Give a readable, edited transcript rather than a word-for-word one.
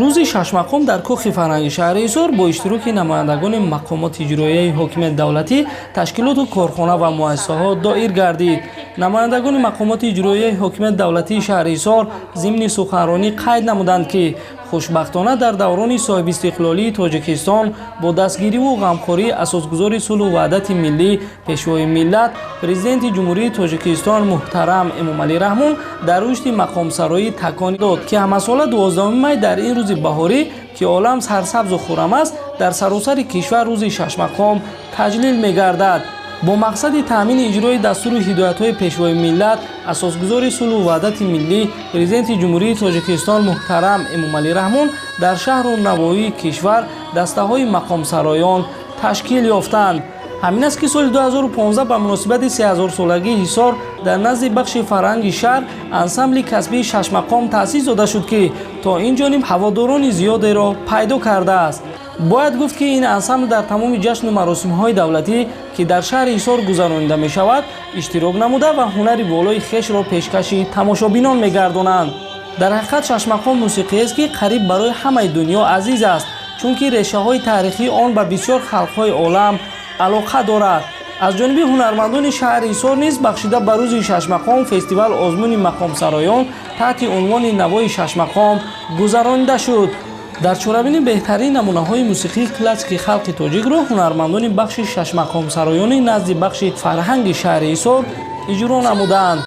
Рӯзи Шашмақом дар Кохи фарҳанги шаҳри Ҳисор бо иштироки намояндагони мақомоти иҷроияи ҳокимияти давлатӣ, ташкилоту корхона ва муассисаҳо доир гардид. Намояндагони мақомоти иҷроияи ҳокимияти давлатии шаҳри Ҳисор зимни суханронӣ қайд намуданд, ки хушбахтона дар даврони соҳибистиқлолии Тоҷикистон бо дастгириву ғамхории асосгузори сулҳу ваҳдати миллӣ, Пешвои миллат, Президенти Ҷумҳурии Тоҷикистон муҳтарам Эмомалӣ Раҳмон дар рушди мақомсароӣ такон дод, ки ҳамасола 12 май дар ин рӯзи баҳорӣ, ки олам сарсабзу хуррам аст, дар саросари кишвар рӯзи Шашмақом таҷлил мегардад. Бо мақсади таъмини иҷрои дастуру ҳидоятҳои Пешвои миллат, асосгузори сулҳу ваҳдати миллӣ, Президенти Ҷумҳурии Тоҷикистон муҳтарам Эмомалӣ Раҳмон дар шаҳру навоҳии кишвар дастаҳои мақомсароён ташкил ёфтанд. Ҳамин аст, ки соли 2015 ба муносибати 3000-солагии Ҳисор дар назди бахши фарҳанги шаҳр ансамбли касбии Шашмақом таъсис дода шуд, ки то ин ҷониб ҳаводорони зиёдеро пайдо кардааст. Бояд гуфт, ки ин ансамбл дар тамоми ҷашну маросимҳои давлатӣ, ки дар шаҳри Ҳисор гузаронида мешавад, иштирок намуда ва ҳунари волои хешро пешкаши тамошобинон мегардонанд. Дар ҳақиқат, Шашмақом мусиқиест, ки қариб барои ҳамаи дунё азиз аст, чунки решаҳои таърихии он ба бисёр халқҳои олам алоқа дорад. Аз ҷониби ҳунармандони шаҳри Ҳисор низ бахшида ба рӯзи Шашмақом фестивал озмуни мақомсароён таҳти унвони «Навои Шашмақом» гузаронида шуд. Дар чорабинӣ беҳтарин намунаҳои мусиқии классикии халқи тоҷикро ҳунармандони бахши шашмақомсароёни назди бахши фарҳанги шаҳри Ҳисор иҷро намуданд.